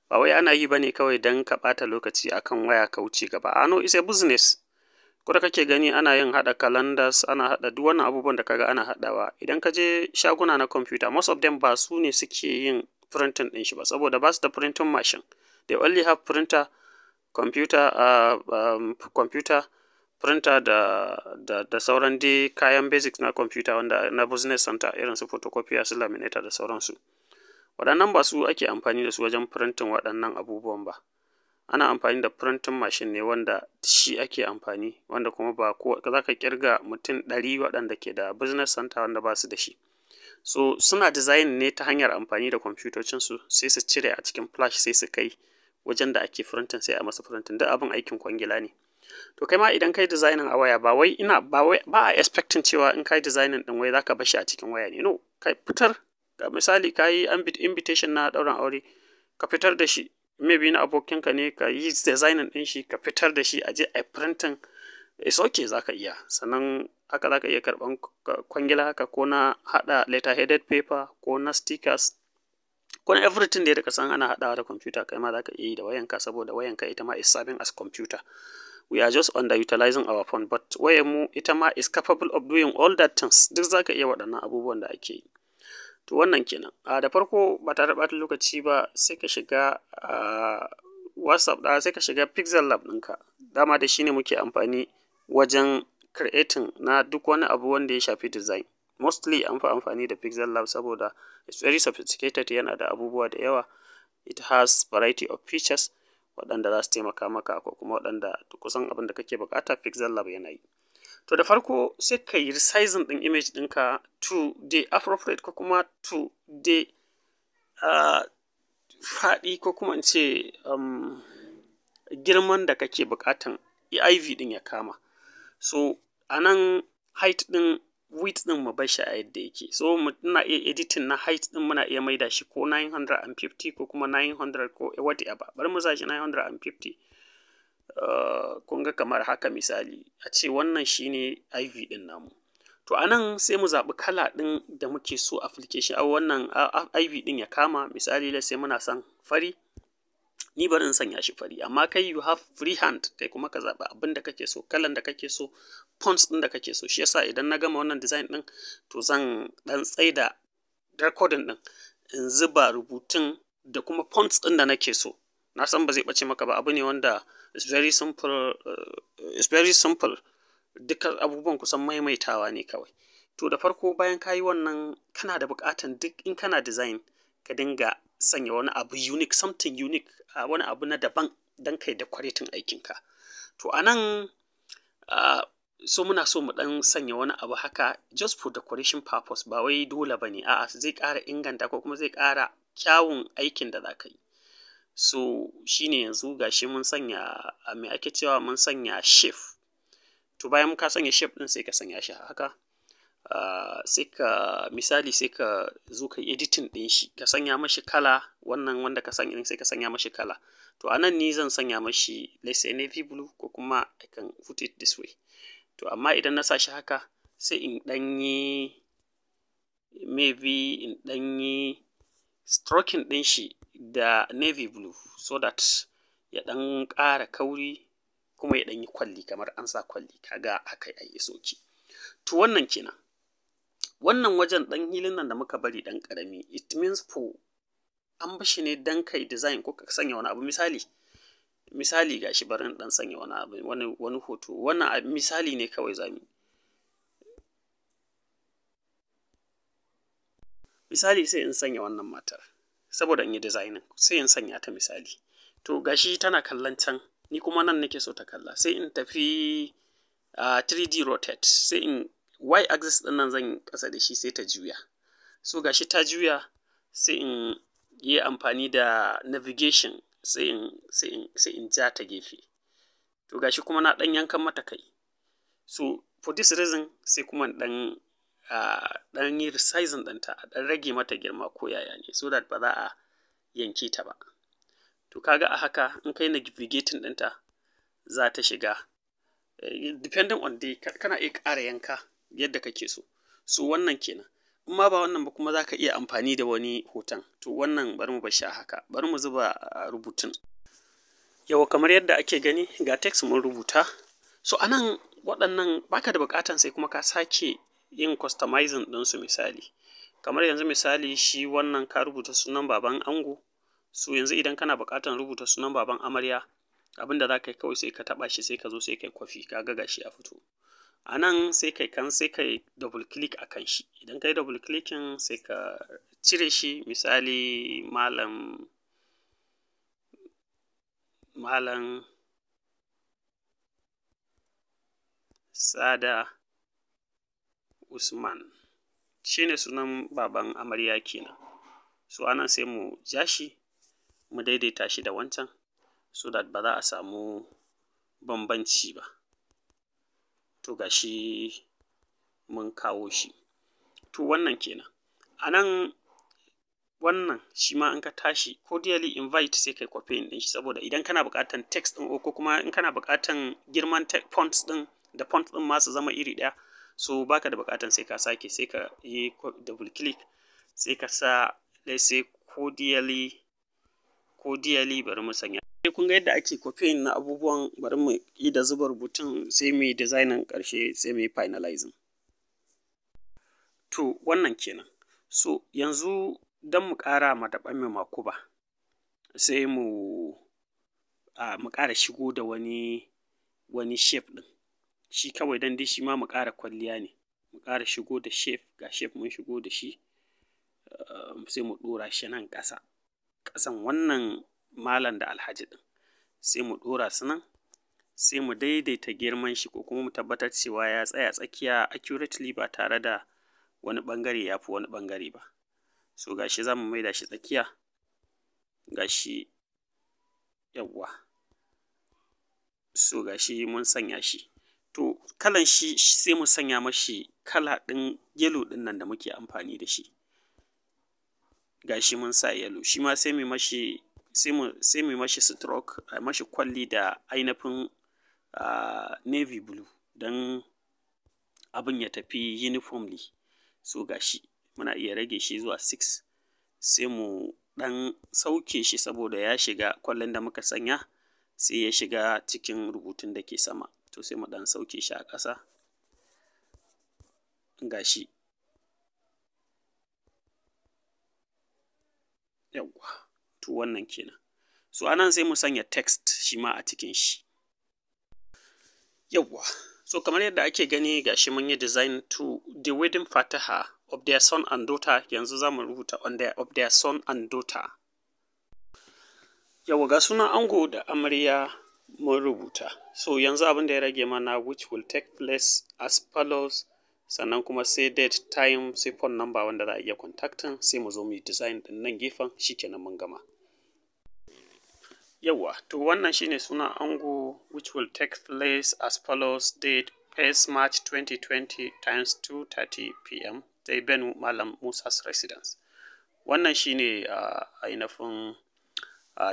Ba wai ana yi bane kawai don ka ɓata lokaci akan waya ka wuce gaba. Ah no, it's a business. Ko da kake gani ana yin haɗa calendars, ana haɗa duk wannan abubuwan da kaga ana haɗawa. Idan ka je shaguna na computer, most of them ba su ne suke yin printing ɗin shi ba, saboda ba su da printing machine. They only have printer, computer, computer, printer da sauran dai kayan basics na computer wanda na business center irin su photocopier, su laminator da sauransu. Waɗannan ba su ake amfani da su wajen printing waɗannan abubuwan ba. Ana amfani da printing machine ne wanda shi ake amfani, wanda kuma ba ko za ka ƙirga mutum 100 waɗanda ke da business center wanda ba su da shi. So suna design ne ta hanyar amfani da kwamfutocinsu, sai su cire a cikin flash, sai su kai wajen da ake printing, sai a masa printing. Duk abin aikin kwangila ne. To kai ma idan kai designing a waya, ba wai ina ba wai ba a expecting cewa in kai designing ɗin wai zaka bar shi a cikin waya ne. No, kai fitar. Ga misali, ka yi invitation na ɗaurin aure, ka fitar da shi. Maybe na abokinka ne, ka yi designing ɗin shi, ka fitar da shi a je a printing. It's okay, za ka iya. Sannan haka za ka iya karɓan kwangila haka, ko na haɗa letter headed paper, ko na stickers, ko na everything da ka san ana haɗawa da computer, kai ma za ka iya yi da wayanka, saboda wayanka ita ma is serving as computer. We are just underutilizing our phone, but wayar mu ita ma is capable of doing all that things. Duk za ka iya waɗannan abubuwan da ake yi. To wannan kenan. A da farko, ba tare da ɓata lokaci ba, sai ka shiga WhatsApp da sai ka shiga Pixel Lab ɗinka. Dama da shi ne muke amfani wajen creating na duk wani abu wanda ya shafi design. Mostly an fi amfani da Pixel Lab saboda it's very sophisticated, yana da abubuwa da yawa. It has variety of features waɗanda za su taimaka maka, ko kuma waɗanda kusan abin da kake buƙata Pixel Lab yana yi. To da farko sai ka yi resizing ɗin image ɗinka to the appropriate, ko kuma to the faɗi, ko kuma in ce girman da kake buƙatan IV ɗin ya kama. So a nan height ɗin, width ɗin mu bar shi a yadda yake. So muna iya editing na height ɗin, muna iya maida shi ko 950 ko kuma 900 ko whatever. Bari mu sa shi 950. Kun ga kamar haka, misali, a ce wannan shine IV ɗin namu. To a nan sai mu zaɓi kala ɗin da muke so application a wannan IV ɗin ya kama. Misali, let's say muna son fari. Ni bari in sanya shi fari, amma kai you have free hand, kai kuma ka zaɓi abin da kake so, kalan da kake so, fonts ɗin da kake so. Shi yasa idan na gama wannan design ɗin, to zan ɗan tsaida recording ɗin in zuba rubutun da kuma fonts ɗin da nake so. Na san ba zai ɓace maka ba, abu ne wanda is very simple, is very simple. Duka abubuwan kusan maimaitawa ne kawai. To da farko, bayan ka yi wannan, kana da buƙatan duk in kana design ka dinga sanya wani abu unique, something unique, wani abu na daban don kai decorating aikinka. To a nan so muna so mu ɗan sanya wani abu haka just for decoration purpose, ba wai dole ba ne, a'a, zai ƙara inganta ko kuma zai ƙara kyawun aikin da za ka yi. So shine yanzu gashi mun sanya, me ake cewa, mun sanya shape. To bayan ka sanya shape ɗin, sai ka sanya shi haka. Sai ka misali sai ka zo ka yi editing ɗin shi, ka sanya mashi kala. Wannan wanda ka sanya, sai ka sanya mashi kala. To a nan ni zan sanya mashi, let's say, navy blue, ko kuma I can put it this way. To amma idan na sa shi haka, sai in ɗan yi maybe in ɗan yi stroking ɗin shi da navy blue so that ya ɗan ƙara kauri kuma ya ɗan yi kwalli kamar an sa kwalli. Kaga haka ai is okay. To wannan kenan. Wannan wajen ɗan hilin nan da muka bari ɗan ƙarami, it means for an bar shi ne don kai design ko ka sanya wani abu. Misali, gashi, bari in ɗan sanya wani abu, wani hoto. Wannan misali ne kawai zamu yi. Misali, sai in sanya wannan matar saboda in yi designing, sai in sanya ta misali. To gashi tana kallon can, ni kuma nan nake so ta kalla. Sai in tafi 3D rotate, sai in Y axis ɗin nan zan yi ƙasa da shi, sai ta juya. So gashi ta juya, sai in yi amfani da navigation, sai in ja ta gefe. To gashi kuma na ɗan yankan mata kai. So for this reason sai kuma in ɗan yi resizing ɗinta, a ɗan rage mata girma ko yaya ne, so that ba za a yanke ta ba. To kaga a haka in kai navigating ɗinta za ta shiga. Depending on the kana iya ƙara yanka yadda kake so. So wannan kenan. In ma ba wannan ba kuma, za ka iya amfani da wani hoton. To, wannan bari mu bar shi a haka, bari mu zuba rubutun. Yauwa, kamar yadda ake gani, ga text mun rubuta. So anan waɗannan baka da buƙatan sai kuma ka sake yin customizing ɗinsu. Misali, kamar yanzu, misali shi wannan ka rubuta sunan baban ango. So yanzu idan kana buƙatan rubuta sunan baban amarya, abin da za ka yi kawai, sai ka taɓa shi, sai ka zo sai kai kwafi. Ka ga gashi ya fito a nan. Sai kai kan sai kai double click a kan shi. Idan kai double clicking, sai ka cire shi. Misali, Malam Sada Usman shine sunan baban amarya kenan. So anan sai mu ja shi, mu daidaita shi da wancan, so that ba za a samu bambanci ba. To, gashi mun kawo shi. To, wannan kenan. A nan wannan shi ma in ka tashi cordially invite, sai kai copying ɗin shi, saboda idan kana buƙatan text ɗin ko kuma in kana buƙatan girman fonts ɗin da font ɗin ma su zama iri ɗaya, so baka da buƙatan sai ka sake. Sai ka yi double click, sai ka sa, let's say, cordially, cordially. Bari mu sanya. Kun ga yadda ake copying na abubuwan. Bari mu yi da zuba rubutun, sai mu yi designing ƙarshe, sai mu yi finalizing. To, wannan kenan. So yanzu don mu ƙara ma daɓen mu makuba, sai mu ƙara shigo da wani shape ɗin shi kawai, don dai shi ma mu ƙara kwalliya ne, mu ƙara shigo da shape. Ga shape mun shigo da shi, sai mu ɗora shi nan ƙasa ƙasan wannan malam da alhaji ɗin. Sai mu ɗora su nan, sai mu daidaita girman shi, ko kuma mu tabbatar cewa ya tsaya tsakiya accurately, ba tare da wani ɓangare ya fi wani ɓangare ba. So gashi za mu maida shi tsakiya. Gashi, yawwa. So gashi mun sanya shi. To, kalan shi sai mu sanya mashi kala ɗin yellow ɗin nan da muke amfani da shi. Gashi mun sa yellow. Shi ma sai mu mashi stroke, a mashi kwalli da ainihin navy blue, don abin ya tafi uniformly. So gashi muna iya rage shi zuwa 6, sai mu ɗan sauke shi, saboda ya shiga kwallon da muka sanya, sai ya shiga cikin rubutun da ke sama. To, sai mu ɗan sauke shi a ƙasa. Gashi, yawwa. To, wannan kenan. So anan sai mu sanya text shi ma a cikin shi. Yawwa. So kamar yadda ake gani, gashi mun yi design to the wedding fataha of their son and daughter. Yanzu za mu rubuta on their of their son and daughter. Yawwa, ga sunan ango da amarya mun rubuta. So yanzu abin da ya rage mana, which will take place as follows, sannan kuma sai date, time, sai phone number wanda za a iya contacting. Sai mu zo mu yi design din nan gefen, shikenan mun gama. Yawwa, to wannan shine sunan ango, which will take place as follows, date 1st March 2020 times 2:30 p.m., sai venue Malam Musa's residence. Wannan shine ainihin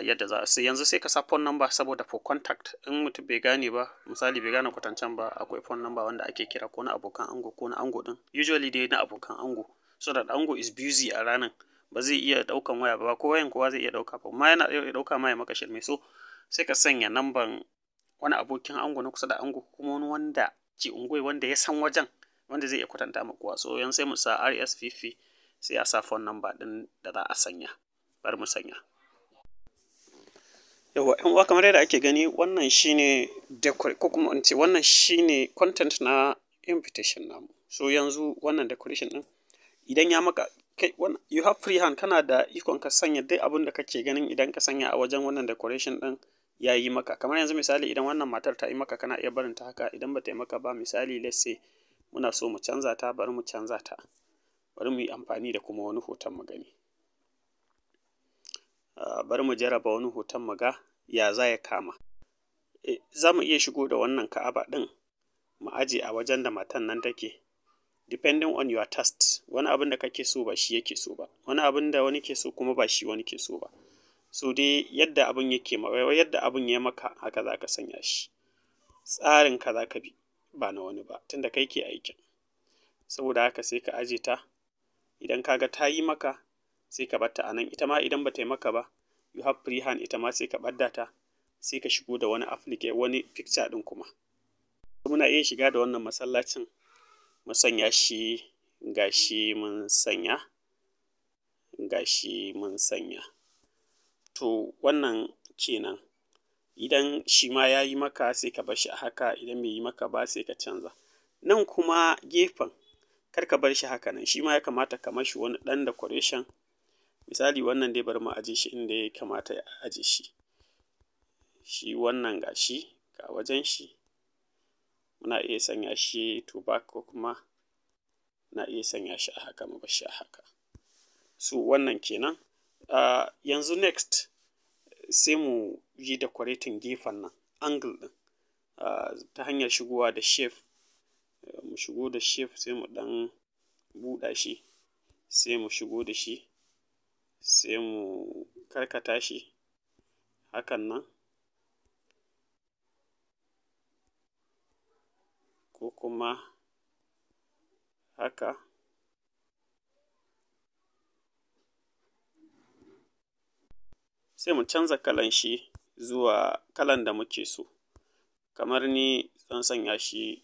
yadda za a sai. Yanzu sai ka sa phone number, saboda for contact, in mutum bai gane ba, misali bai gane kwatancen ba, akwai phone number wanda ake kira, ko na abokan ango ko na ango din. Usually dai na abokan ango, so that ango is busy a ranan, ba zai iya daukan waya ba, ko wayan kowa zai iya dauka ba, amma yana iya dauka ma ya maka shirme. So sai ka sanya namban wani abokin ango na kusa da ango, kuma wani wanda ke unguwar, wanda ya san wajen, wanda zai iya kwatanta ma kowa. So yanzu sai mu sa RSVP, sai a sa phone number din da za a sanya. Bari mu sanya. Yawwa, 'yan uwa, kamar yadda ake gani, wannan shine decor, ko kuma in ce wannan shine content na invitation namu. So yanzu wannan decoration din, idan ya maka kai, you have free hand, kana da ikon ka sanya duk abin da kake ganin idan ka sanya a wajen wannan decoration din ya yi maka. Kamar yanzu misali, idan wannan matar ta yi maka, kana iya barin ta haka. Idan ba ta yi maka ba, misali, let's say muna so mu canza ta, bari mu canza ta, bari mu yi amfani da kuma wani hoton mu gani. Bari mu jarraba wani hoton mu ga ya za ya kama. Za mu iya shigo da wannan ka'aba ɗin mu aje a wajen da matan nan take, depending on your taste. Wani abin da kake so ba shi yake so ba, wani abin da wani ke so kuma ba shi wani ke so ba. So dai yadda abin yake, yadda abin ya maka, haka za ka sanya shi. Tsarin ka za ka bi, ba na wani ba, tunda kai ke aikin. Saboda haka sai ka aje ta. Idan ka ga ta yi maka, sai ka bar ta a nan. Ita ma idan ba ta yi maka ba, you have free hand, ita ma sai ka ɓadda ta, sai ka shigo da wani wani picture ɗin kuma. Muna iya shiga da wannan masallacin mu sanya shi, gashi mun sanya, gashi mun sanya. To wannan kenan. Idan shi ma ya yi maka, sai ka bar shi a haka, idan bai yi maka ba, sai ka canza. Nan kuma gefen, kar ka bar shi haka nan, shi ma ya kamata ka mashi wani ɗan decoration. Misali, wannan dai bari mu aje shi inda ya kamata ya aje shi. Shi wannan gashi ga wajen shi, muna iya sanya shi to back, ko kuma na iya sanya shi a haka, mu bar shi a haka. So wannan kenan. Yanzu next sai mu yi decorating gefen nan, angle ɗin, ta hanyar shigowa da shape. Mu shigo da shape, sai mu ɗan buɗa shi, sai mu shigo da shi, sai mu karkata shi hakan nan, ko kuma haka. Sai mu canza kalan shi zuwa kalan da muke so. Kamar ni zan sanya shi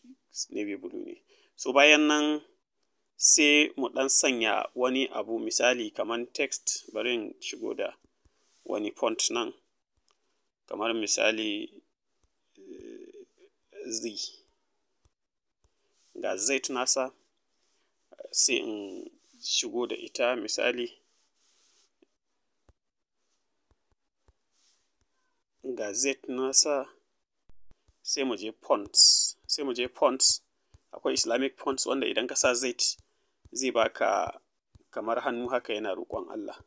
navy blue ne. So bayan nan sai mu ɗan sanya wani abu, misali kamar text. Bari in shigo da wani font nan, kamar misali Z. Ga Z nasa, sai in shigo da ita, misali ga Z nasa. Sai mu je fonts, sai mu je fonts. Akwai Islamic fonts wanda idan ka sa Z zai baka kamar hannu haka yana roƙon Allah.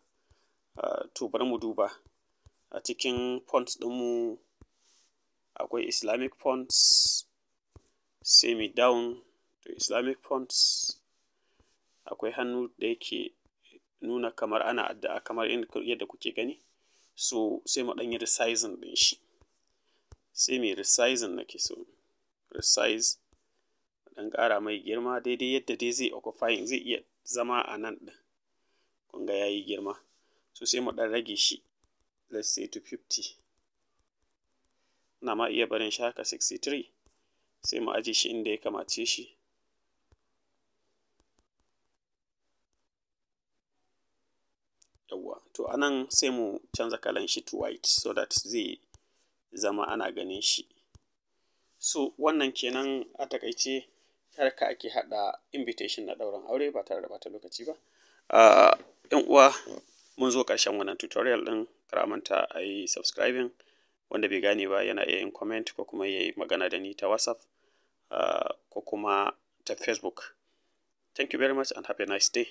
To bari mu duba a cikin fonts ɗinmu, akwai Islamic fonts. Sai mu down to Islamic fonts, akwai hannu da yake nuna kamar ana addu'a, kamar yadda kuke gani. So sai mu ɗan yi resizing ɗin shi, sai mu resizing, nake so resize, ɗan ƙara mai girma daidai yadda dai zai occupying, zai iya zama a nan ɗin. Kun ga yayi girma. So sai mu ɗan rage shi, let's say to 50. Na ma iya barin shi haka 63. Sai mu aje shi inda ya kamace shi. Yawwa, to anan sai mu canza kalan shi to white so that zai zama ana ganin shi. So wannan kenan a takaice, haka ake haɗa invitation na ɗaurin aure ba tare da bata lokaci ba. ‘Yan uwa, mun zo ƙarshen wannan tutorial ɗin. Kar a manta a yi subscribing. Wanda bai gane ba yana iya yin comment, ko kuma ya yi magana da ni ta WhatsApp, ko kuma ta Facebook. Thank you very much and have a nice day.